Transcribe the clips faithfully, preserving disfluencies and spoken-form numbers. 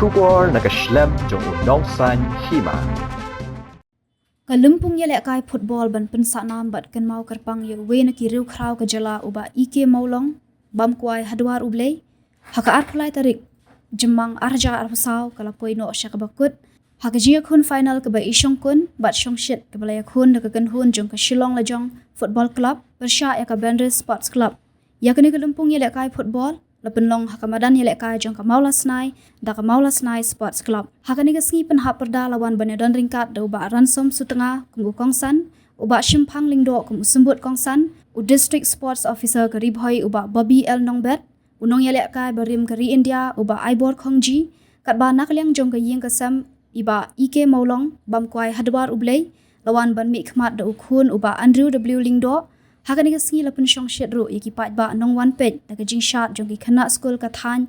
Khubor na ka shlem jong u nongsan hima. Ka lympung ïalehkai football ban pynsah nam bad kynmaw kyrpang ïa uwei na ki riewkhraw ka jylla u Bah E K Mawlong, bam kwai ha dwar U Blei, ha ka arphew lai tarik Jymmang ar hajar arphew saw ka la poi noh sha kaba kut ha ka jingïakhun final kaba i shongkun bad shongshit kaba la ïakhun da ka kynhun jong ka Shillong Lajong Football Club pyrshah ïa ka Banris Sports Club. Ïa kane ka lympung ïalehkai football la pynlong ha ka madan ïalehkai jong ka Mawlasnai da ka Mawlasnai Sports Club. Ha kane ka sngi pynhap pyrda la wan ban ïadon ryngkat da u Bah Ransom Sutnga kum u kongsan, u Bah Shymphang Lyngdoh kum u symbud kongsan, u District Sports Officer ka Ri Bhoi u Bah Bobby L Nongbet, u nongïalehkai barim ka ri India u Bah Aibor Khongji, katba na ka liang jong ka ïing ka sem i Bah E K Mawlong, bam kwai ha dwar U Blei, la wan ban mihkhmat da u khun u Bah Andrew W Lyngdoh. Ha kane ka sngi la pynshongshit ruh ïa ki paidbah nongwan peit da ka jingshad jong ki khynnah skul ka thaiñ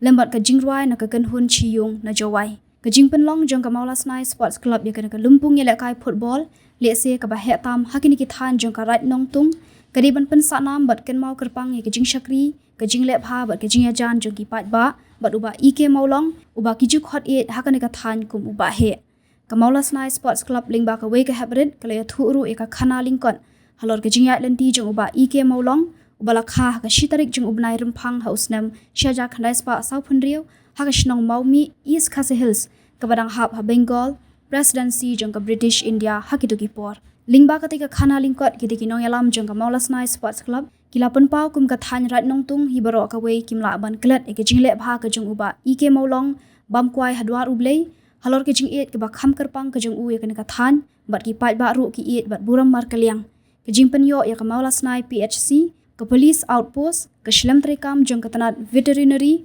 lem bad ka jingrwai na ka kynhun Shiyung na Jowai. Ka jingpynlong jong ka Mawlasnai Sports Club ïa kane ka lympung ïalehkai football, lehse kaba heh tam ha kine ki thaiñ jong ka Raid Nongtung, ka dei ban pynsah nam bad kynmaw kyrpang ïa ka jingshakri, ka jingleh bha bad ka jingïajan jong ki paidbah bad u Bah E K Mawlong, uba ki ju khot ïeit ha kane ka thaiñ kum u Bah Heh. Ka Mawlasnai Sports Club lyngba kawei ka hep rit ka la ïathuh ruh ïa ka khana lyngkot halor ka jingïaid lynti jong u Bah E K Mawlong, uba la kha ha ka shi tarik jong u bnai Rymphang ha u snem shi hajar khyndai spah sawphew hynriew ha ka shnong Mawmih, East Khasi Hills, kaba dang hap ha Bengal Presidency jong ka British India ha kito ki por. Lyngba kata ka khana lyngkot, kita ki nongïalam jong ka Mawlasnai Sports Club ki la pynpaw kum ka thaiñ Raid Nongtung hi baroh kawei kim lah ban klet ïa ka jingleh bha ka jong u Bah E K Mawlong, bam kwai ha dwar U Blei, halor ka jingïeit kaba kham kyrpang ka jong u ïa kane ka thaiñ bad ki paidbah ruh ki ïeit bad burom markylliang. Ka jingpynïoh ïa ka Mawlasnai P H C, ka Police Outpost, ka shlem treikam jong ka tnat Veterinary,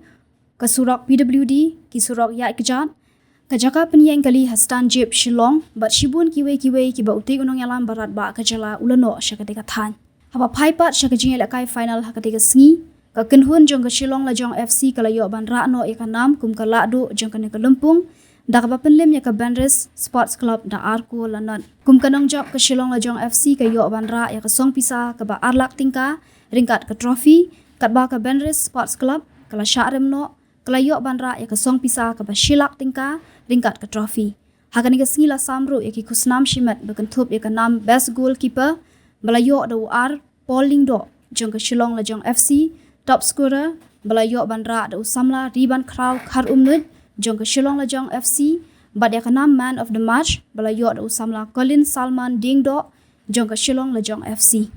ka surok P W D, ki surok ïaid kjat, ka jaka pynïeng kali ha Stanjip Shillong bad shibun kiwei kiwei kiba utei u nongïalam barat bah ka jylla u la noh sha katei ka thaiñ. Haba phai pat sha ka jingïalehkai final ha katei ka sngi, ka kynhun jong ka Shillong Lajong F C ka la ïoh ban rah noh ïa ka nam kum ka lahduh jong kane ka lympung da kaba pynlem ïa ka Banris Sports Club da ar kol la nod. Kum ka nongjop, ka Shillong Lajong F C ka ïoh ban rah ïa ka song pisa kaba ar lak tyngka ryngkat ka trophy, katba ka Banris Sports Club ka la shah rem noh, ka la ïoh ban rah ïa ka song pisa kaba shi lak tyngka ryngkat ka trophy. Ha kane ka sngi la sam ruh ïa ki khusnam shimet ba kynthup ïa ka nam Best Goalkeeper ba la ïoh da u R Paul Lyngdoh jong ka Shillong Lajong F C, Top Scorer ba la ïoh ban rah da u samla Ribankhraw Kharumnuid jong ka Shillong Lajong F C, bad ïa ka nam Man of the Match ba la ïoh da u samla Colin Salman Diengdoh jong ka Shillong Lajong F C.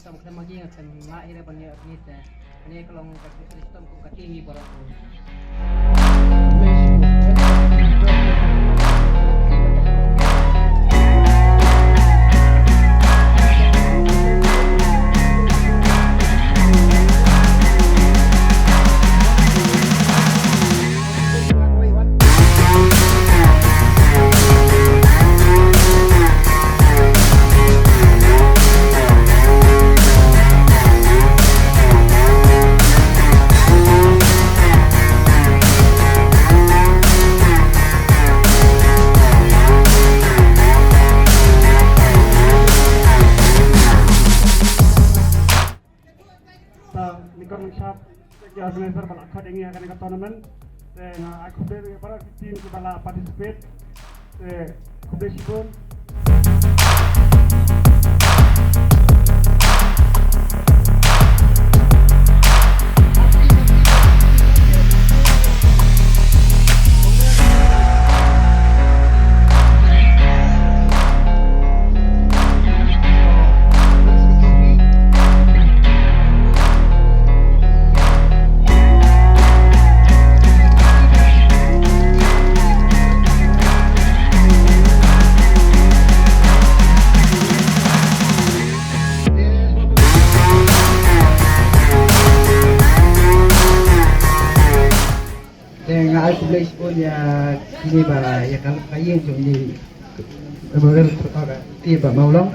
Tam khlem magi ngat sem la ira ban ïa ni te. Ni ka long ka, ka, ka, ka, ka, ka, ka, ka, ka, ka, Sa ni kon shap ki organizer ba la khot ïa ngi ha kane ka tournament. Te nga ai khublei ïa baroh ki team kiba la participate. Te khublei shibun. Te nga ai khublei shibun ïa kine ba ïa ka, ka ïing jong ngi. Te ba Mawlong.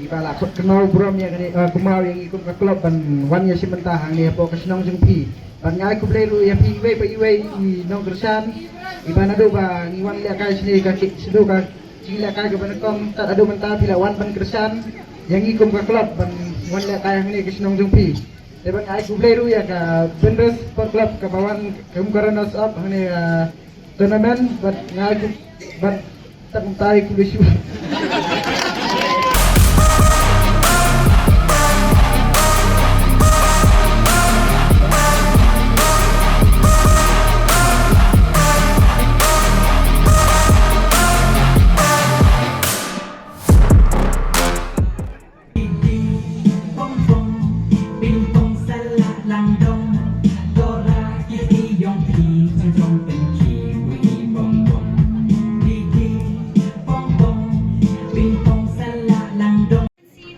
Iba la khot kynmaw burom ïa kane, eh, kynmaw ïa ngi kum ka club ban wan ïa shim bynta hangne hapoh ka shnong jong phi. Bad nga ai khublei ruh ïa phi iwei pa iwei i nongkyrshan. Iba naduh ba ngi wan lehkai shane ka ki, shu ka jinglehkai kaba nyngkong tad haduh mynta phi la wan ban kyrshan ïa ngi kum ka club ban wan lehkai hangne ka shnong jong phi. Te bad nga ai khublei ruh ïa ka Bynriew Sport Club kaba wan kum ka runners up hangne, ah, tournament bad nga ai khu-, bad tang tai khublei shu.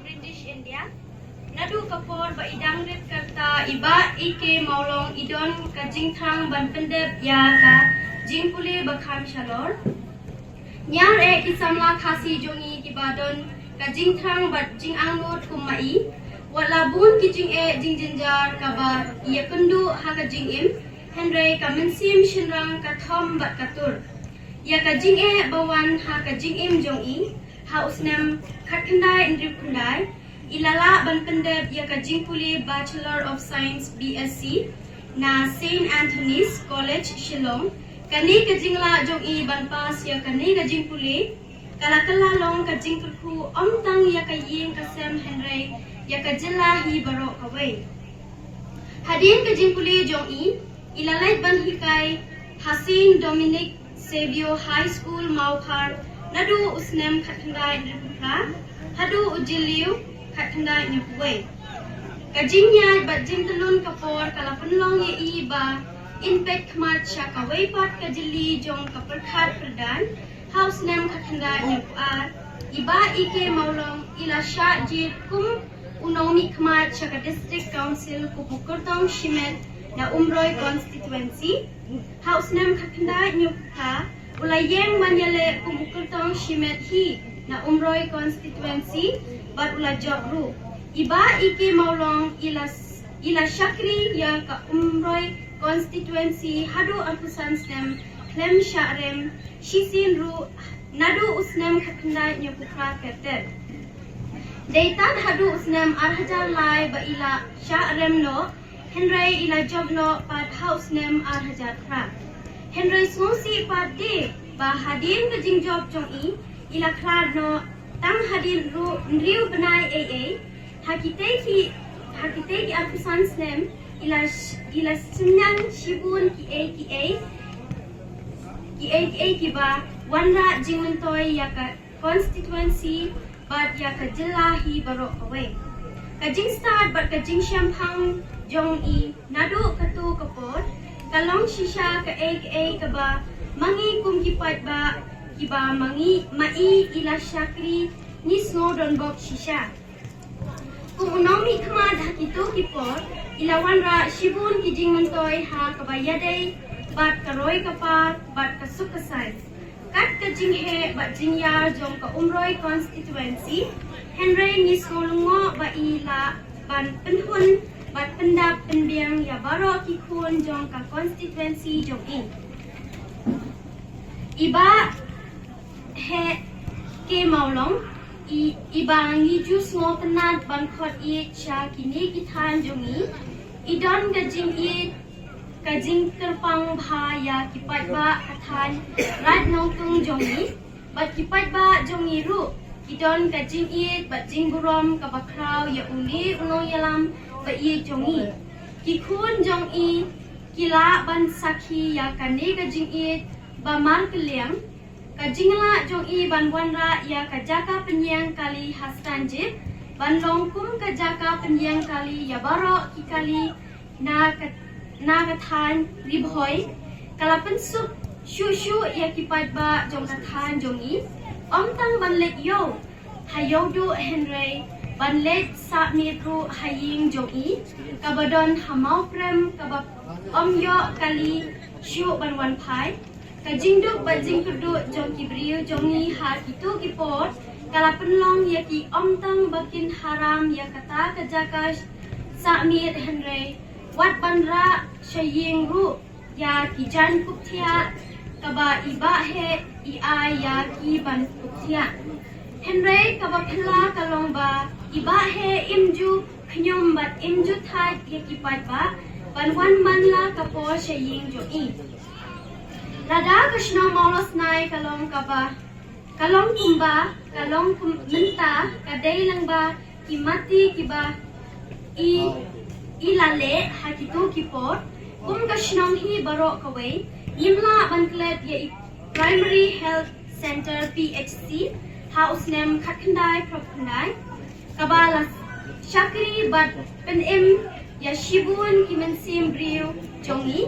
British India. Naduh ka por ba i dang rit ka rta i Bah E K Mawlong i don ka jingthrang ban pyndep ïa ka jingpule ba kham shalor. Ñiar eh ki samla Khasi jong i kiba don ka jingthrang bad jingangnud kum ma i. Wat la bun ki jingeh jingjynjar kaba i ïakynduh ha ka jingim, hynrei ka mynsiem shynrang ka thom bad ka tur ïa ka jingeh ba wan ha ka jingim jong i. Ha u snem khatkhyndai hynriewphew khyndai i la lah ban pyndep ïa ka jingpule Bachelor of Science, B S C, na Saint Anthony's College, Shillong. Kane ka jinglah jong i ban pass ïa kane ka jingpule ka la kylla long ka jingkyrkhu ym tang ïa ka ïing ka sem hynrei ïa ka jylla hi baroh kawei. Hadien ka jingpule jong i, i la leit ban hikai ha Saint Dominic Savio High School, Mawkhar, naduh u snem khatkhyndai hynriewphew phra haduh u Jylliew khatkhyndai hynñiewphew wei. Ka jingïaid bad jingtyllun ka por ka la pynlong ïa i ba in peit khmat sha kawei pat ka jylli jong ka pyrkhat pyrdaiñ. Ha u snem khatkhyndai hynñiewphew ar, i Bah E K Mawlong i la shah jied kum u nongmihkhmat sha ka District Council kum u kyrtong shimet na Umroi Constituency. Ha u snem khatkhyndai hynñiewphew phra u la ïeng ban ïaleh kum u kyrtong shimet hi na Umroi Constituency bad u la jop ruh. I Bah E K Mawlong i la s-, i la shakri ïa ka Umroi Constituency haduh arphew san snem khlem shah rem shisien ruh naduh u snem khatkhyndai hynñiewphew phra ter ter. Dei tad haduh u snem ar hajar lai ba i la shah rem noh, hynrei i la jop noh pat ha u snem ar hajar phra. Hynrei sngewsih pat de ba hadien ka jingjop jong i, i la khlad noh tang hadien ruh hynriew bnai ei ei. Ha kitei ki, ha kitei ki arphew san snem i la sh-, i la synñiang shibun kiei kiei, kiei kiei kiba wanrah jingmyntoi ïa ka constituency bad ïa ka jylla hi baroh kawei. Ka jingstad bad ka jingshemphang jong i naduh kato ka por ka long shisha kaei kaei kaba ma ngi kum ki paidbah kiba ma ngi ma i i la shakri ngi sngew donbok shisha. Kum u nongmihkhmat ha kito ki por i la wanrah shibun ki jingmyntoi ha kaba ïadei bad ka roi ka par bad ka suk ka saiñ. Kat ka jingheh bad jingïar jong ka Umroi constituency, hynrei ngi sngew lyngngoh ba i lah ban pynhun bad pyndap pynbiang ïa baroh ki khun jong ka constituency jong i. I Bah Heh K Mawlong, i, i ba ngi ju sngewtynnat ban khot ïeit sha kine ki thaiñ jong i, i don ka jingïeit ka jingkyrpang bha ïa ki paidbah ka thaiñ Raid Nongtung jong i bad ki paidbah jong i ruh ki don ka jingïeit bad jingburom kaba khraw ïa une u nongïalam ba ïeit jong i. Ki khun jong i ki lah ban sakhi ïa kane ka jingïeit ba markylliang. Ka jinglah jong i ban wanrah ïa ka jaka pynïeng kali ha Stanjip ban long kum ka jaka pynïeng kali ïa baroh ki kali na ka na ka thaiñ Ri Bhoi ka la pynsuk shuh shuh ïa ki paidbah jong ka thaiñ jong i. Ym tang ban leit ïew ha ïew duh hynrei ban leit sah miet ruh ha ïing jong i kaba don ha Mawprem kaba ym ïoh kali shuh ban wan phai. Ka jingduk bad jingkyrduh jong ki briew jong ngi ha kito ki por ka la pynlong ïa ki ym tang ba kin haram ïa kata ka jaka sah miet hynrei wat ban rah sha ïing ruh ïa ki jaiñ kup thiah kaba i Bah Heh i ai ïa ki ban kup thiah. Hynrei kaba phylla ka long ba i Bah Heh im ju khñium bad im ju thait ïa ki paidbah ban wan man la ka por sha ïing jong i. Lada ka shnong Mawlasnai ka long kaba ka long kumba ka long kum mynta ka dei lyngba ki mati kiba i i la leh ha kito ki por. Kum ka shnong hi baroh kawei ngim lah ban klet ïa i Primary Health Center P H C ha u snem khatkhyndai phrapkhyndai kaba la shakri bad pynim ïa shibun ki mynsiem briew jong i.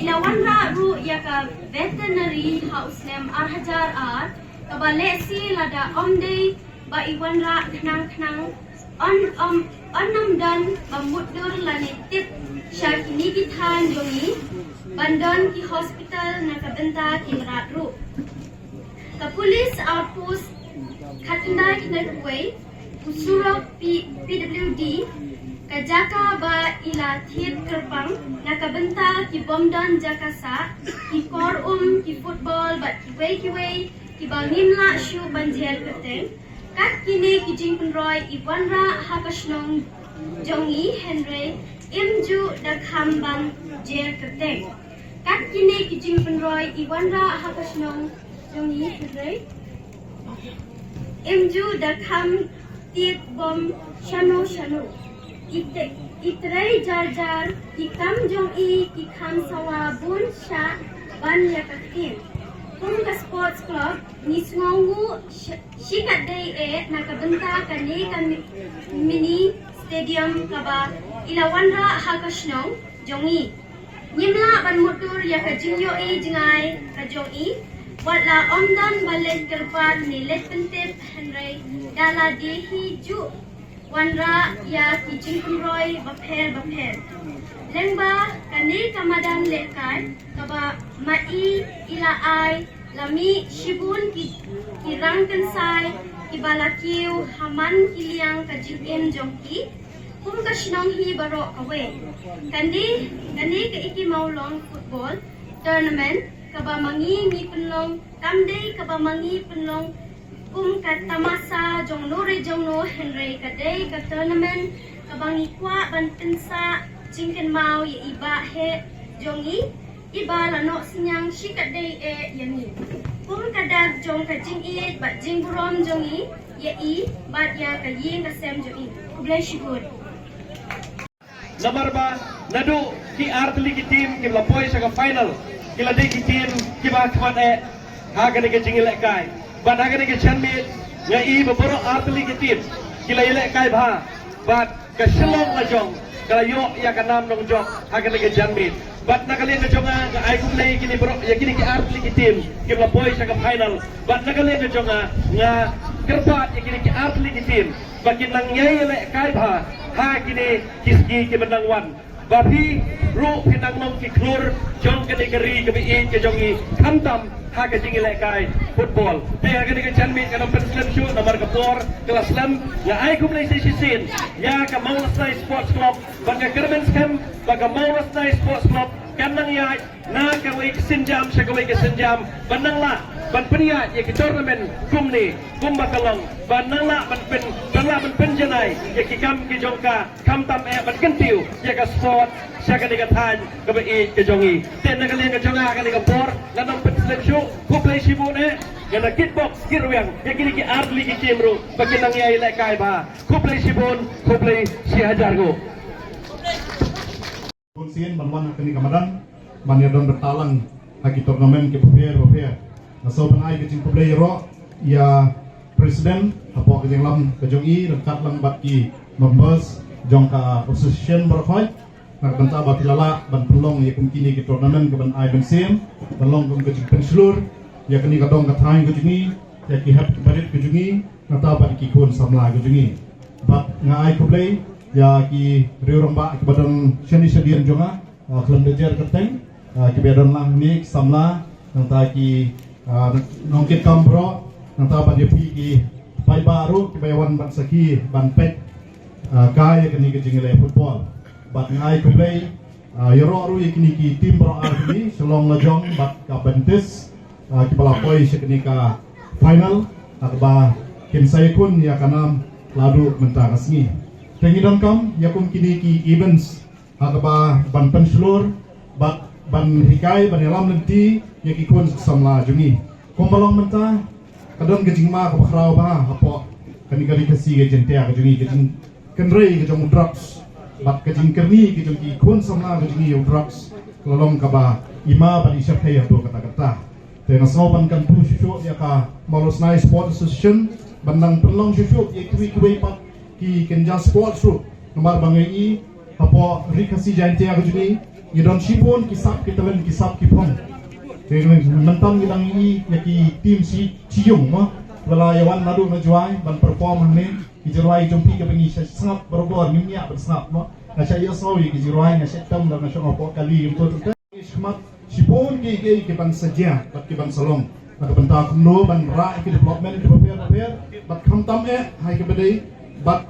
I la wanrah ruh ïa ka veterinary ha u snem ar hajar ar kaba lehse lada ym dei ba i wanrah khnang khnang yn ym yn ym don ba mutdur lane tip sha kine ki thaiñ jong i ban don ki hospital na ka bynta ki mrad ruh. Ka police outpost khatkhyndai khyndai kawei, u surok P, P W D, ka jaka ba i la thied kyrpang na ka bynta ki bym don jaka sah, ki kor um, ki football bad kiwei kiwei kiba ngim lah shuh ban jer kyrteng. Kat kine ki jingpynroi i wanrah ha ka shnong jong i hynrei im ju da kham ban jer kyrteng. Kat kine ki jingpynroi i wanrah ha ka shnong jong i hynrei im ju da kham tied bom shano shano. I te, i trei jar jar, i kam jong i, i kham sawa bun shah ban ïa ka ktien. Kum ka sports club ngi sngewnguh sh- shi katdei eh na ka bynta kane ka mi- mini stadium kaba i la wanrah ha ka shnong jong i. Ngim lah ban mutdur ïa ka jingïohi jngai ka jong i. Wat la ym don ba leit kyrpad ne leit pyntip hynrei da la dei hi ju wanrah ïa ki jingpynroi bapher bapher. Lyngba kane ka madan lehkai kaba ma i i la ai la mih shibun ki, ki rang kynsai kiba la kiew ha man ki liang ka jingim jong ki. Kum ka shnong hi baroh kawei. Kane, kane ka Iki Mawlong football tournament kaba ma ngi ngi pynlong kam dei kaba ma ngi pynlong kum ka tamasa jongno re jongno hynrei ka dei ka tournament kaba ngi kwah ban pynsah jingkynmaw ïa i Bah Heh jong i. I ba la noh synñiang shi katdei eh ïa ngi. Kum ka dak jong ka jingïeit bad jingburom jong i ïa i bad ïa ka ïing ka sem jong i. Khublei shibun. Namar ba naduh ki artylli ki team ki la poi sha ka final ki la dei ki team kiba khmat eh ha kane ka jingïalehkai. Bad ha kane ka janmiet nga i ba baroh artylli ki team ki la ïalehkai bha. Bad Ka Shillong lajong ka la ïoh ïa ka nam nongjop ha kane ka janmiet. Bad na ka liang ka jong nga, nga ai khublei kine baroh ïa kine ki artylli ki team kiba la poi sha ka final. Bad na ka liang ka jong nga, nga kyrpad ïa kine ki artylli ki team ba kin nang ïai lehkai bha ha kine ki sngi kiba nang wan. Ba phi ruh phin nang long ki khlur jong kane ka ri kaba ïeit ka jong ngi, khamtam ha ka jingïalehkai football. Te ha kane ka janmiet ngan ym pynslem shuh namar ka por ka la slem. Nga ai khublei sa shisien ïa ka Mawlasnai Sports Club, bad nga kyrmen skhem ba ka Mawlasnai Sports Club kan nang ïaid na kawei ka sienjam sha kawei ka sienjam, ban nang lah ban pynïaid ïa ki tournament kumne kumba ka long, ban nang lah ban pyn, ban lah ban pynjanai ïa ki kam ki jong ka, khamtam eh ban kyntiew ïa ka sport sha kane ka thaiñ kaba ïeit ka jong ngi. Te na ka liang ka jong nga ha kane ka por ngan ym pynslem shuh. Khublei shibun eh. Ngan da kitbok kitrwiang ïa kine ki artylli ki team ruh ba kin nang ïai lehkai bha. Khublei shibun, khublei shihajar nguh. Bun sien ban wan ha kane ka madan ban ïadon bynta lang ha ki tournament kiba pher ba pher. Nga sngew ban ai ka jingkhublei ïaroh ïa president hapoh ka jingïalam ka jong i ryngkat lang bad ki members jong ka association baroh khoit, na ka bynta ba phi la lah ban pynlong ïa kum kine ki tournament kaban ai mynsiem, ban long kum ka jingpynshlur ïa kane ka dong ka thaiñ ka jong ngi, ïa ki hep ki barit ka jong ngi, nangta bad ki khun samla ka jong ngi. Bad nga ai khublei ïa ki riew rangbah kiba don shane shadien jong nga, ah, khlem da jer kyrteng, ah, kiba don lang hangne, ki samla, nangta ki, ah, nongkitkam baroh, nangta bad ïa phi ki paidbah ruh kiba ïa wan ban sakhi ban peit, ah, kai ïa kane ka jingïaleh football. Bad nga ai khublei, ah, ïaroh ruh ïa kine ki team baroh ar kine, Shillong lajong bad ka Baptist, ah, kiba la poi sha kane ka final, ah, kaba kin sa ïakhun ïa ka nam naduh mynta ka sngi. Te ngi donkam ïa kum kine ki events ha kaba ban pynshlur bad ban hikai, ban ïalam lynti ïa ki khun samla jong ngi. Kumba long mynta, ka don ka jingma kaba khraw bha hapoh kane ka Ri Khasi ka Jaiñtia ka jong ngi, ka jingkynrei ka jong u drugs bad ka jingkyrni ka jong ki khun samla ka jong ngi ïa u drugs ka la long kaba i ma bad i shyrkhei haduh katta katta. Te nga sngew ban kyntu shuh shuh ïa ka Mawlasnai Sports Association ban nang pynlong shuh shuh ïa kiwei kiwei pat ki kynja sports ruh. Namar ba ngi i hapoh Ri Khasi Jaiñtia ka jong ngi, ngi don shibun ki sap ki talent, ki sap ki phong. Te mynta ngi dang i ïa ki team shi, shijrong mo, ba la ïa wan naduh na Jowai ban perform hangne. Ki jingrwai jong phi kiba ngi shah sngap barabor, ngim ïa ban sngap mo. Nga shah ïohsngew ïa ki jingrwai, nga shah tam da nga shong hapoh kali ïa u. Ngi shakhmat shibun kiei kiei kiban sa jia bad kiban sa long na ka bynta kumno ban rah ïa ki development kiba pher ba pher, bad khamtam eh ha kiba dei bad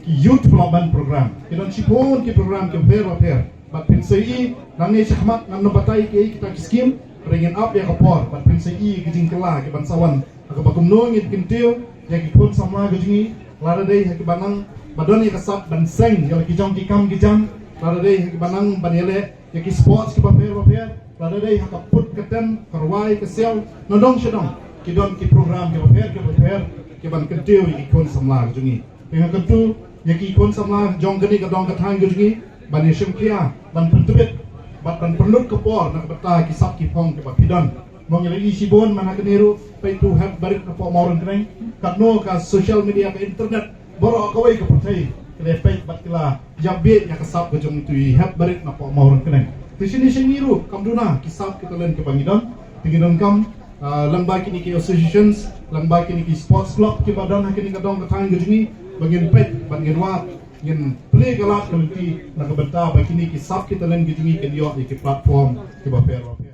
ki youth development program. Ki don shibun ki program kiba pher ba pher, bad phin sa ïohi nangne shakhmat ngan ym batai kiei kita ki skim, hynrei ngin ap ïa ka por bad phin sa ïohi ki jingkylla kiban sa wan. Ha kaba kumno ngin kyntiew ïa ki khun samla ka jong ngi, lada dei ha kiba nang ba don ïa ka sap ban seng ïa la ki jong ki kam ki jam, lada dei ha kiba nang ban ïaleh ïa ki sports kiba pher ba pher, lada dei ha ka put ka tem, ka rwai ka siaw, nadong shadong ki don ki program kiba pher kiba pher kiban kyntiew ïa ki khun samla ka jong ngi. Te nga kyntu ïa ki khun samla jong kane ka dong ka thaiñ ka jong ngi ban ïa shim khia, ban pyntbit bad ban pynlut ka por na ka bynta ki sap ki phong kiba phi don. Mo ngi la ïohi shibun man ha kane ruh, peit tu hep barit napoh Mawryngkneng, katno ka social media, ka internet, baroh kawei ka pyrthei ki la peit bad ki la ïa bieit ïa ka sap ka jong itu i hep barit napoh Mawryngkneng. Te shane shane ruh kam duna ki sap ki talent kiba ngi don. Te ngi donkam, ah, lyngba kine ki associations, lyngba kine ki sports club kiba don ha kine ka dong ka thaiñ ka jong ngi, ba ngin peit bad ngin wad, ngin plie ka lad ka lynti na ka bynta ba kine ki sap ki talent ki jong ngi kin ïoh ïa ki platform kiba pher ba pher.